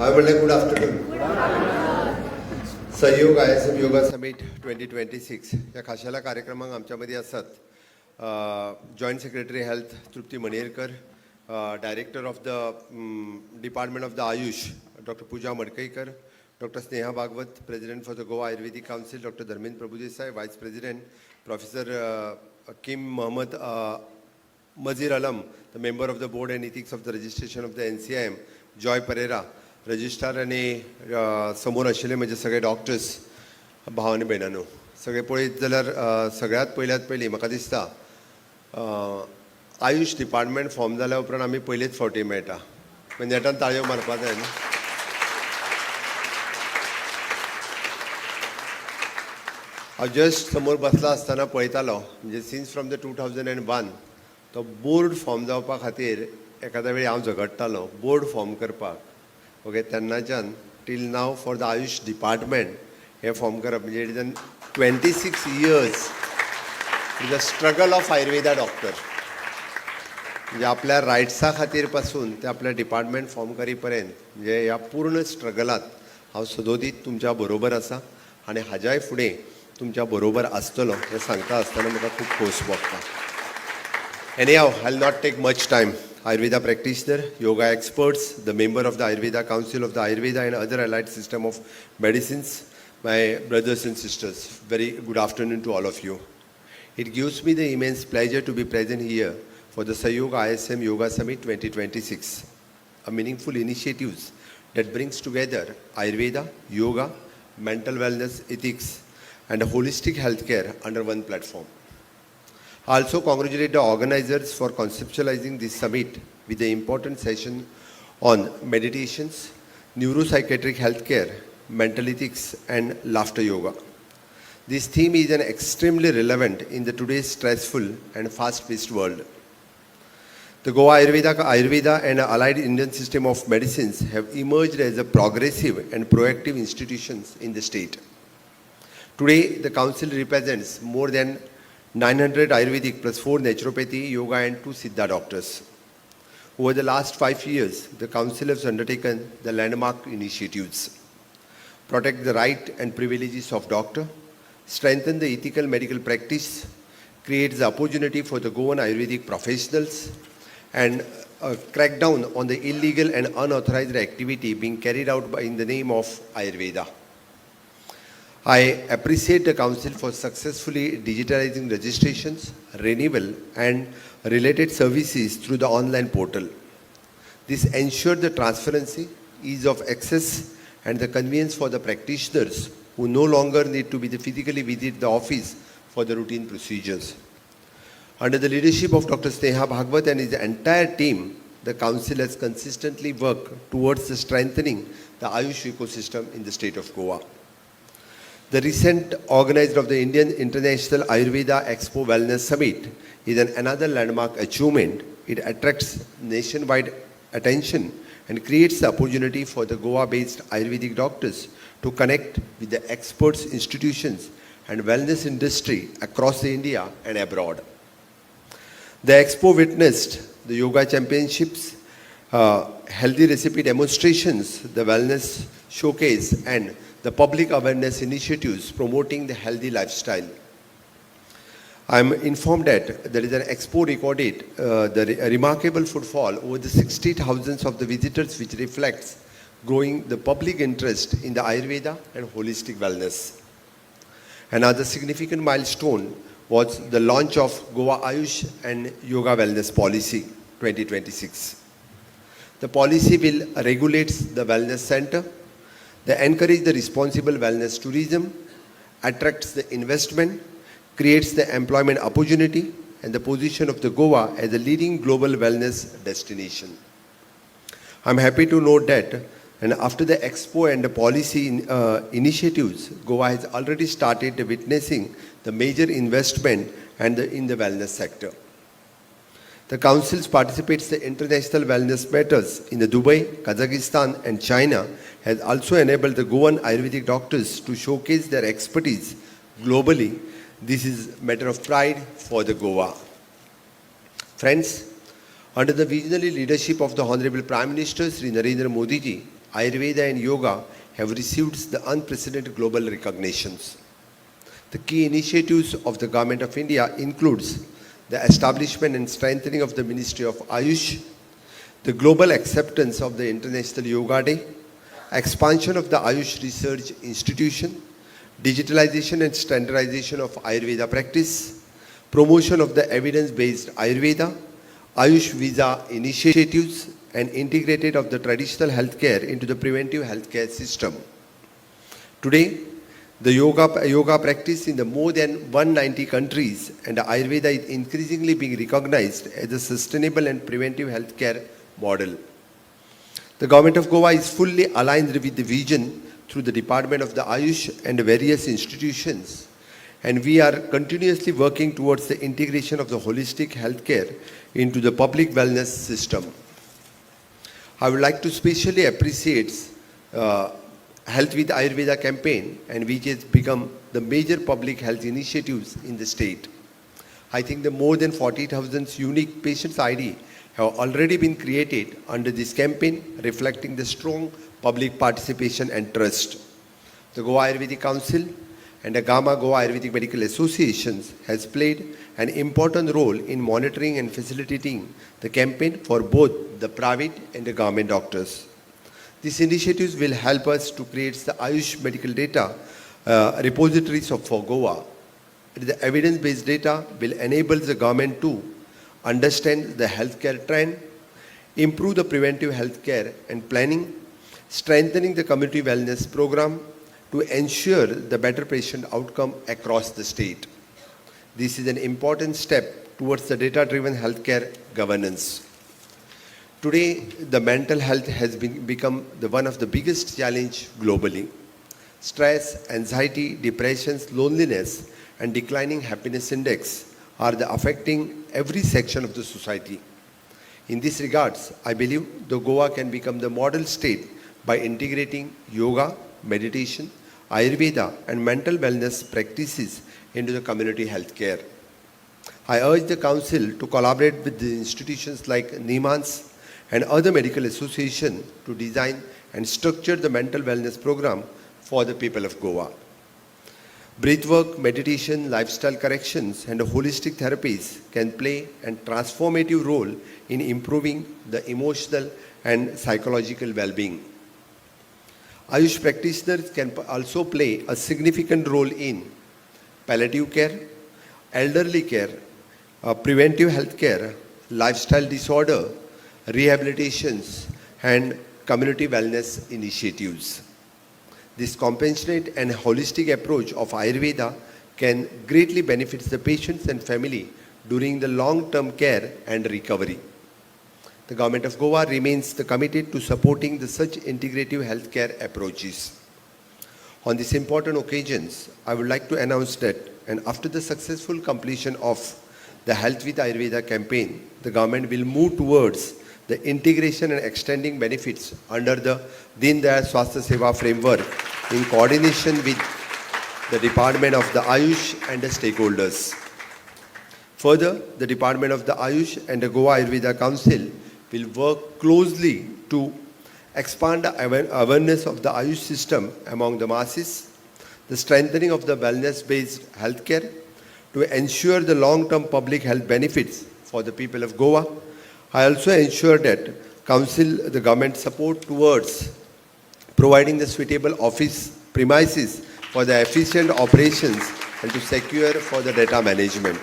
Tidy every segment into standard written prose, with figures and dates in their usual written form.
हांवें म्हणलें good afternoon. Sahyog ISM Yoga Summit 2026 ह्या खाशेल्या कार्यक्रमाक आमच्या मदीं आसात joint secretary health Trupti Manerkar, director of the department of the AYUSH doctor Pooja Madkaikar, doctor Sneha Bhagwat, president for the Goa Ayurvedic council, doctor Dharmendra Prabhudesai, vice president, professor Hakim Mohammad Mazir Alam, the member of the board and ethics of the registration of the NCIM, Joy Pereira, registrar आनी समोर आशिल्ले म्हजे सगळे doctors, भाव आनी भयणांनो, सगळे पळयत जाल्यार सगळ्यांत पयल्यात पयलीं म्हाका दिसता आयुश डिपार्टमेंट फॉर्म जाल्या उपरांत आमी पयलेच फावटी मेळटा, म्हणजे नेटान ताळयो मारपा जाय न्ही. हांव जस्ट समोर बसला आसतना पळयतालो, म्हणजे since from the 2001 तो बोर्ड फॉर्म जावपा खातीर एखाद्या वेळी हांव झगडटालो बोर्ड फॉर्म करपाक. ओके, तेन्नाच्यान till now for the AYUSH department हें फॉर्म करप म्हणजे it is an 26 years, is a struggle of Ayurveda doctor. म्हणजे आपल्या रायट्सा खातीर पासून ते आपल्या डिपार्टमेंट फॉर्म करी पर्यंत, म्हणजे ह्या पूर्ण स्ट्रगलांत हांव सदोदीत तुमच्या बरोबर आसा आनी हाज्याय फुडें तुमच्या बरोबर आसतलो हें सांगता आसतना म्हाका खूब खोस भोगता. Anyhow, I'll not take much time. Ayurveda practitioner, yoga experts, the member of the Ayurveda Council of the Ayurveda and other allied system of medicines, my brothers and sisters, very good afternoon to all of you. It gives me the immense pleasure to be present here for the Sahyog ISM Yoga Summit 2026, a meaningful initiative that brings together Ayurveda, yoga, mental wellness, ethics, and holistic healthcare under one platform. I also congratulate the organizers for conceptualizing this summit with the important session on meditations, neuropsychiatric healthcare, mental ethics, and laughter yoga. This theme is an extremely relevant in the today's stressful and fast-paced world. The Goa Ayurveda and allied Indian system of medicines have emerged as a progressive and proactive institutions in the state. Today, the council represents more than 900 Ayurvedic plus 4 naturopathy, yoga and 2 Siddha doctors. Over the last 5 years, the council has undertaken the landmark initiatives: protect the right and privileges of doctor, strengthen the ethical medical practice, create the opportunity for the Goan Ayurvedic professionals, and crack down on the illegal and unauthorized activity being carried out in the name of Ayurveda. I appreciate the council for successfully digitalizing registrations, renewal, and related services through the online portal. This ensured the transparency, ease of access, and the convenience for the practitioners who no longer need to be physically visit the office for the routine procedures. Under the leadership of Dr. Sneha Bhagwat and his entire team, the council has consistently worked towards the strengthening the Ayush ecosystem in the state of Goa. The recent organized of the Indian International Ayurveda Expo Wellness Summit is another landmark achievement. It attracts nationwide attention and creates the opportunity for the Goa-based Ayurvedic doctors to connect with the experts, institutions, and wellness industry across India and abroad. The expo witnessed the yoga championships, healthy recipe demonstrations, the wellness showcase, and the public awareness initiatives promoting the healthy lifestyle. I am informed that there is an expo recorded the remarkable footfall over the 60,000 of the visitors, which reflects growing the public interest in the Ayurveda and holistic wellness. Another significant milestone was the launch of Goa Ayush and Yoga Wellness Policy 2026. The policy will regulate the wellness center, they encourage the responsible wellness tourism, attracts the investment, creates the employment opportunity, and the position of the Goa as a leading global wellness destination. I'm happy to note that, and after the expo and the policy initiatives, Goa has already started witnessing the major investment in the wellness sector. The council participates the international wellness matters in the Dubai, Kazakhstan, and China has also enabled the Goan Ayurvedic doctors to showcase their expertise globally. This is a matter of pride for the Goa. Friends, under the visionary leadership of the Honorable Prime Minister Sri Narendra Modi ji, Ayurveda and yoga have received the unprecedented global recognitions. The key initiatives of the Government of India includes the establishment and strengthening of the Ministry of Ayush, the global acceptance of the International Yoga Day, expansion of the Ayush Research Institution, digitalization and standardization of Ayurveda practice, promotion of the evidence-based Ayurveda, Ayush visa initiatives, and integrated of the traditional healthcare into the preventive healthcare system. Today, the yoga practice in the more than 190 countries and Ayurveda is increasingly being recognized as a sustainable and preventive healthcare model. The Government of Goa is fully aligned with the vision through the Department of the Ayush and various institutions, and we are continuously working towards the integration of the holistic healthcare into the public wellness system. I would like to specially appreciate Health with Ayurveda campaign, and which has become the major public health initiatives in the state. I think the more than 40,000 unique patients ID have already been created under this campaign, reflecting the strong public participation and trust. The Goa Ayurvedic Council and the GAMA Goa Ayurvedic Medical Associations has played an important role in monitoring and facilitating the campaign for both the private and the government doctors. These initiatives will help us to create the Ayush medical data repositories for Goa. The evidence-based data will enable the government to understand the healthcare trend, improve the preventive healthcare and planning, strengthening the community wellness program to ensure the better patient outcome across the state. This is an important step towards the data-driven healthcare governance. Today, the mental health has become the one of the biggest challenge globally. Stress, anxiety, depressions, loneliness, and declining happiness index are the affecting every section of the society. In this regards, I believe the Goa can become the model state by integrating yoga, meditation, Ayurveda, and mental wellness practices into the community healthcare. I urge the council to collaborate with the institutions like NIMHANS and other medical associations to design and structure the mental wellness program for the people of Goa. Breathwork, meditation, lifestyle corrections, and holistic therapies can play a transformative role in improving the emotional and psychological well-being. Ayush practitioners can also play a significant role in palliative care, elderly care, preventive health care, lifestyle disorder, rehabilitations, and community wellness initiatives. This compassionate and holistic approach of Ayurveda can greatly benefit the patients and family during the long-term care and recovery. The Government of Goa remains committed to supporting the such integrative healthcare approaches. On this important occasions, I would like to announce that, and after the successful completion of the Health with Ayurveda campaign, the government will move towards the integration and extending benefits under the Deen Dayal Swasthya Seva framework in coordination with the Department of the Ayush and the stakeholders. Further, the Department of the Ayush and the Goa Ayurveda Council will work closely to expand the awareness of the Ayush system among the masses, the strengthening of the wellness-based healthcare, to ensure the long-term public health benefits for the people of Goa. I also ensure that council, the government support towards providing the suitable office premises for the efficient operations and to secure for the data management.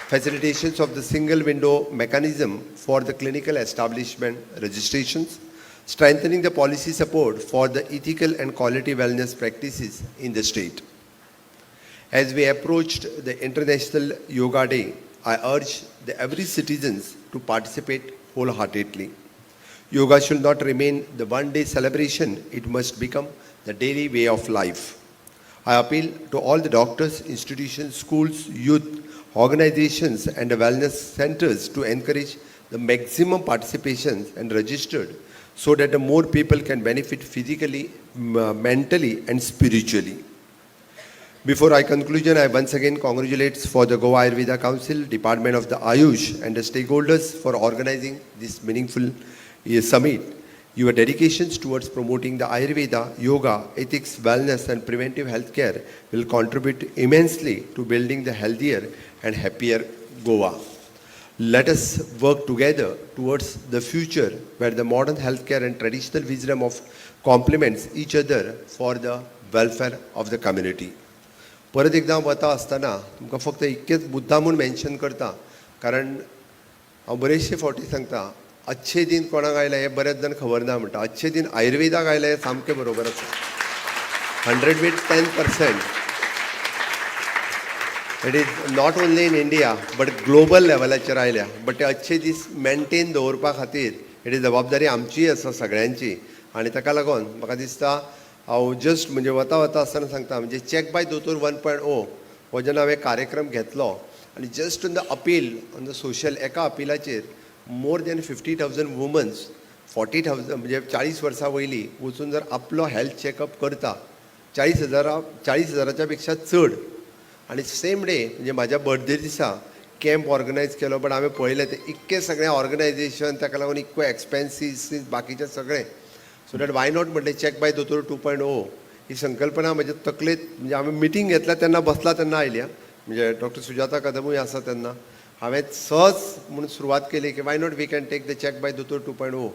Facilitations of the single window mechanism for the clinical establishment registrations, strengthening the policy support for the ethical and quality wellness practices in the state. As we approached the International Yoga Day, I urge the every citizens to participate wholeheartedly. Yoga should not remain the one-day celebration, it must become the daily way of life. I appeal to all the doctors, institutions, schools, youth, organizations, and the wellness centers to encourage the maximum participation and registered so that the more people can benefit physically, mentally, and spiritually. Before I conclusion, I once again congratulate for the Goa Ayurveda Council, Department of the Ayush, and the stakeholders for organizing this meaningful summit. Your dedications towards promoting the Ayurveda, yoga, ethics, wellness, and preventive healthcare will contribute immensely to building the healthier and happier Goa. Let us work together towards the future where the modern healthcare and traditional wisdom of complements each other for the welfare of the community. परत एकदां वता आसतना तुमकां फक्त इतकेच मुद्दा म्हूण mention करता, कारण हांव बरेचशे फावटी सांगता, अच्छे दिन कोणाक आयले हें बरेच जाण खबर ना म्हणटा. अच्छे दिन आयुर्वेदाक आयले हें सामकें बरोबर आसा, 110%. It is not only in India but global लेवलाचेर आयल्या. बट ते अच्छे दीस मेनटेन दवरपा खातीर it is जबाबदारी आमचीय आसा सगळ्यांची. आनी ताका लागून म्हाका दिसता हांव जस्ट म्हणजे वता वता आसतना सांगता, म्हणजे चॅक बाय दोतोर 1.0 हो जेन्ना हांवें कार्यक्रम घेतलो आनी just on the appeal on the social एका अपिलाचेर more than 50,000 womens, 40,000 म्हणजे 40 वर्सां वयली वचून जर आपलो हेल्थ चॅकअप करता, 40 हजारा, 40 हजाराच्या पेक्षा चड. आनी सेम डे म्हणजे म्हाज्या बर्थडे दिसा कॅम्प ऑर्गनायज केलो. बट हांवें पळयलें तें इतकें सगळें ऑर्गनायजेशन, ताका लागून इतको एक्सपेन्सीस बाकीचें सगळें. सो that why not म्हटलें चॅक बाय दोतोर 2.0 ही संकल्पना म्हज्या तकलेंत म्हणजे हांवें मिटींग घेतल्या तेन्ना बसला तेन्ना आयल्या. म्हणजे डॉक्टर सुजाता कदमूय आसा तेन्ना हांवें सहज म्हूण सुरवात केली की why not we can take the Check by Dotor 2.0.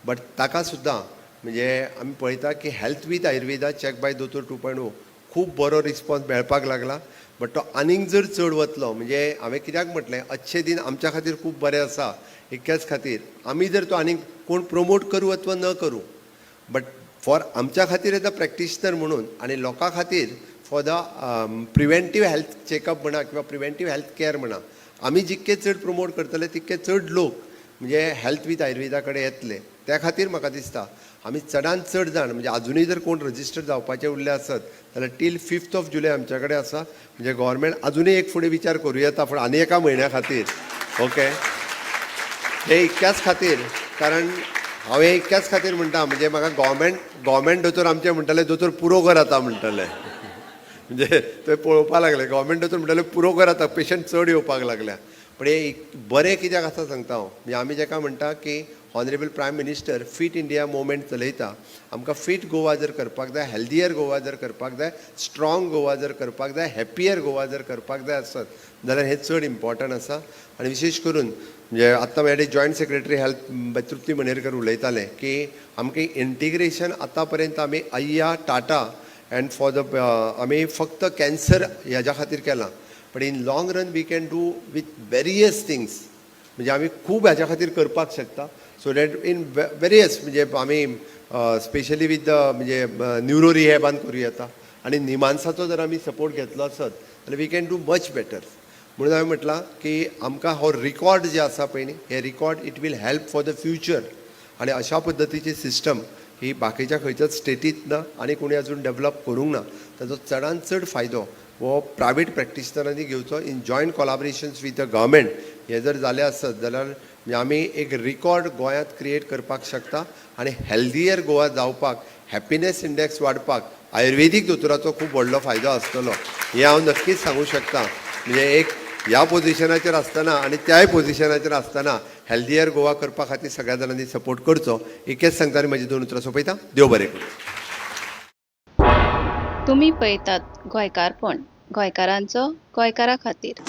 But ताका सुद्दां म्हणजे आमी पळयता की health with Ayurveda check by दोतोर 2.0 खूब बरो रिस्पॉन्स मेळपाक लागला. बट तो आनीक जर चड वतलो, म्हणजे हांवें कित्याक म्हटलें अच्छे दिन आमच्या खातीर खूब बरें आसा, इतक्याच खातीर आमी जर तो आनीक कोण प्रमोट करूं अथवा न करूं, बट फॉर आमच्या खातीर एज अ प्रॅक्टिशनर म्हणून आनी लोकां खातीर for the preventive health checkup म्हणा किंवा प्रिवेंटीव हेल्थ केअर म्हणा, आमी जितके चड प्रमोट करतले तितके चड लोक म्हणजे हेल्थ वीथ आयुर्वेदा कडेन येतले. त्या खातीर म्हाका दिसता आमी चडान चड जाण म्हणजे आजुनूय जर कोण रजिस्टर जावपाचे उरले आसत जाल्यार टील 5th of जुलय आमच्या कडेन आसा. म्हणजे गोवोरमेंट आजुनूय एक फुडें विचार करूं येता फुडें आनी एका म्हयन्या खातीर. ओके, हे इतक्याच खातीर, कारण हांव हे इतक्याच खातीर म्हणटा, म्हणजे म्हाका गोवोरमेंट दोतोर आमचे म्हणटाले, "दोतोर, पुरो कर आतां" म्हणटाले. म्हणजे ते पळोवपाक लागले, गोवोरमेंट दोतोर म्हणटाले, "पुरो कर आतां, पेशंट चड येवपाक लागल्या." पण हे बरें कित्याक आसा सांगता हांव. म्हणजे आमी जेका म्हणटा की honourable Prime Minister Fit India Movement चलयता, आमकां फीट गोवा जर करपाक जाय, हेल्दियर गोवा जर करपाक जाय, स्ट्रॉंग गोवा जर करपाक जाय, हॅपियर गोवा जर करपाक जाय आसत जाल्यार हें चड इम्पॉर्टंट आसा. आनी विशेश करून म्हणजे आत्तां म्हजे जॉयंट सेक्रेटरी हेल्थ तृप्ती मणेरकर उलयताले की आमकां इंटिग्रेशन आतां पर्यंत आमी अय्या टाटा अँड फॉर the आमी फक्त कॅन्सर ह्याच्या खातीर केलां, but in long run we can do with various things. म्हणजे आमी खूब ह्याच्या खातीर करपाक शकता. सो that in various म्हणजे आमी स्पेशली विथ the म्हणजे न्युरो रिहॅबान करूं येता आनी निमान्साचो जर आमी सपोर्ट घेतलो आसत जाल्यार we can do much better. म्हणून हांवें म्हटलां की आमकां हो रिकॉर्ड जे आसा पळय न्ही, हे record it will help for the future. आनी अशा पद्दतीची सिस्टम ही बाकीच्या खंयच्याच स्टेटीत ना आनी कोणी अजून डेवलप करूंक ना. ताजो चडान चड फायदो हो प्रायवेट प्रॅक्टिशनरांनी घेवचो in joint collaborations with the government. हें जर जालें आसत जाल्यार म्हणजे आमी एक रिकॉर्ड गोंयांत क्रिएट करपाक शकता आनी हेल्दियर गोवा जावपाक, हॅपिनेस इंडेक्स वाडपाक आयुर्वेदीक दोतोराचो खूब व्हडलो फायदो आसतलो हें हांव नक्कीच सांगूं शकता. म्हणजे एक ह्या पोझिशनाचेर आसतना आनी त्याय पोझिशनाचेर आसतना हेल्दियर गोवा करपा खातीर सगळ्या जाणांनी सपोर्ट करचो इतकेंच सांगता आनी म्हजी दोन उतरां सोंपयता. देव बरें करूं. तुमी पळयतात गोंयकारपण, गोंयकारांचो गोंयकारा खातीर.